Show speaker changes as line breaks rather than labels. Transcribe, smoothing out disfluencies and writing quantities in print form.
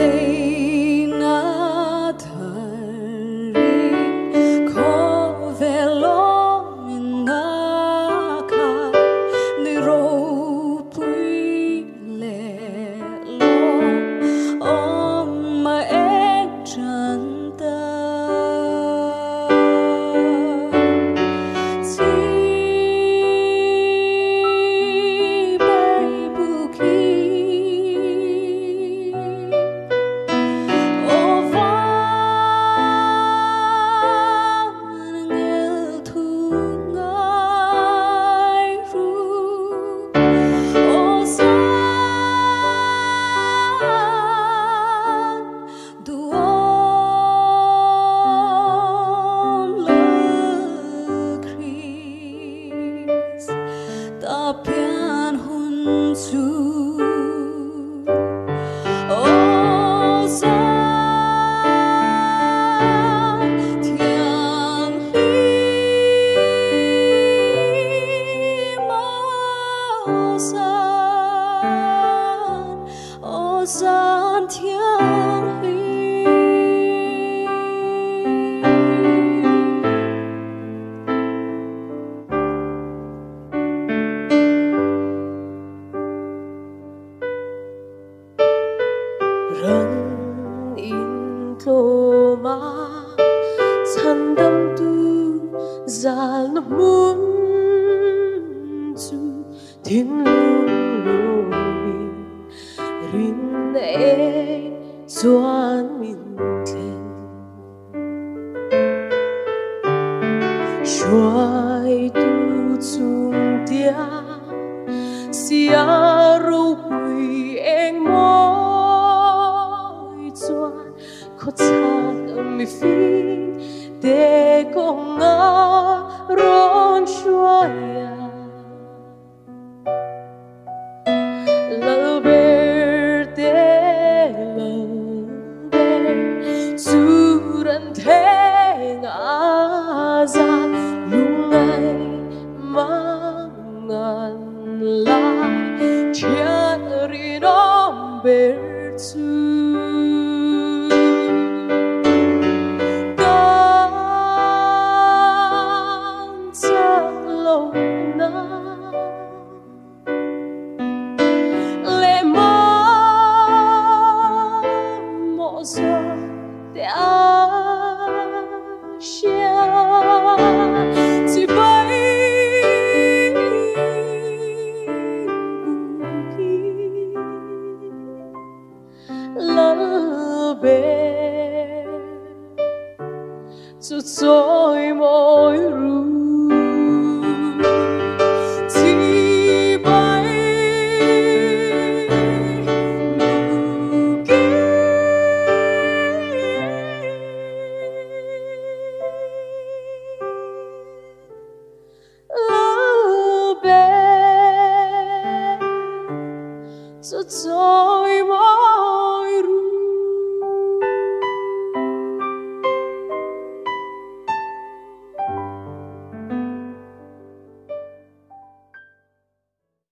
Seina tharin khawvel awmin a khat ni ropui leh lawm awm a eng tan ta.
Ran in tloma chan dam tu zal na mun chu thin lung lumi rin e chuan min thlen shuai tu chung tia sia ro pui eng moi chuan khaw chak mi fing te kong nga ron shuaya Lalberte lalber churan theng azan lungai mangan lai thian rinom ber chu. Chu